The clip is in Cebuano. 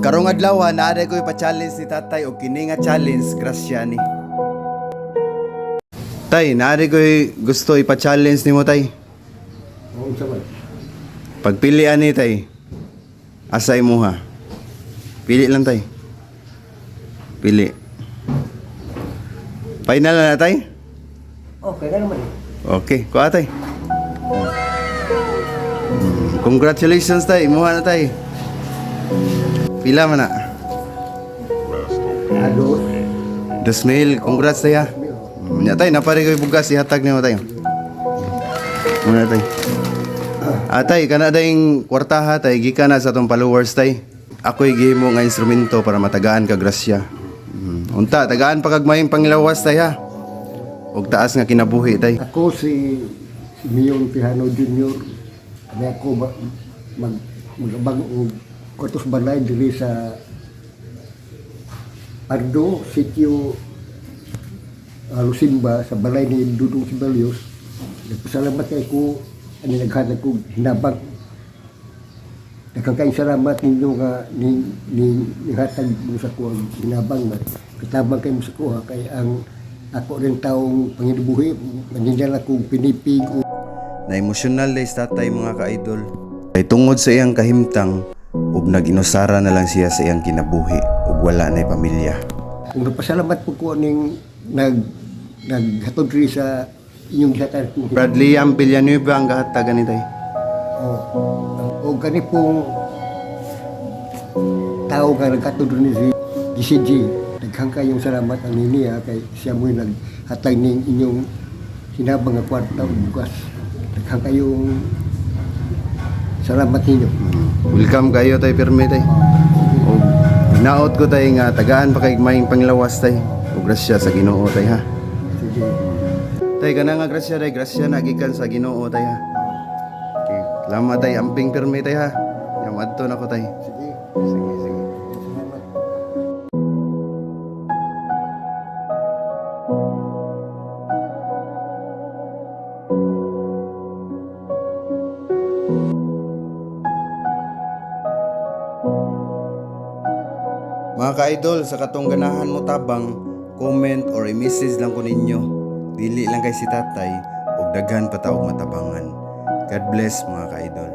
Karong adlaw naa ko ipa-challenge ni tatay og kini nga challenge grasya ni. Tay, naa ko gusto ipa-challenge nimo, tay. Oo, sa man. Pagpilian ni, tay. Asa imuha? Pili lang, tay. Pili. Final na na, tay? Okay na naman eh. Okay, kuha, tay. Congratulations, tay, imuha na, tay. Pila man na? Ado. 2,000, congrats, tay, ha. Nya, tay, napare ko'y bugas ihatag nimo, tay. Muna, tay. Ah, tay, kana dayng kwartaha, tay, gikan na sa atong followers, tay. Ako'y gihimo nga instrumento para matagaan ka grasya. Unta, tagaan pa kag mayong panglawas, tay, ha. Og taas nga kinabuhi, tay. Ako si Simeon Pihano Jr. Kami ako mag magabang og kutos balay diri sa Pardo, Sitio Lusimba, sa balay ni Dudong Sibelius. Nagpasalamat kay ko ani naghatag ko hinabang. Daghang kayong salamat ninyo nga ni nihatag mo sa kuha hinabang nga katabang kayo mo sa kuha kay ang ako rin taong panginabuhi manindala kong pinipig o Na emosyonal day sa tatay, mga ka-idol. Kay tungod sa iyang kahimtang ug nag-inusara na lang siya sa iyang kinabuhi ug wala na'y pamilya. Kung napasalamat po ko ning naghatod diri sa inyong gihatag kong Brad Liam Villanueva ang gahatagan ni tay. O, o gani pong tao nga naghatod diri si GCG. Daghang kayong salamat ang niya kay siya mo'y naghatag ning inyong hinabang nga kwarta ug bugas. Daghang kayong salamat ninyo. Welcome kayo, tay, pirmi, tay. Og hinaot ko, tay, nga tagaan pa kay mayong panglawas, tay. Ug grasya sa Ginoo, tay, ha. Sige. Tay, kana nga grasya tay, grasya na gikan sa Ginoo, tay, ha. Okay. Salamat, tay, amping pirmi, tay, ha. Yang adto na ko, tay. Sige. Sige, sige. Salamat. Mga ka-idol, sa katong ganahan mo tabang, comment or i-message lang ko ninyo. Dili lang kay si tatay, og daghan pa ta og matabangan. God bless, mga ka-idol.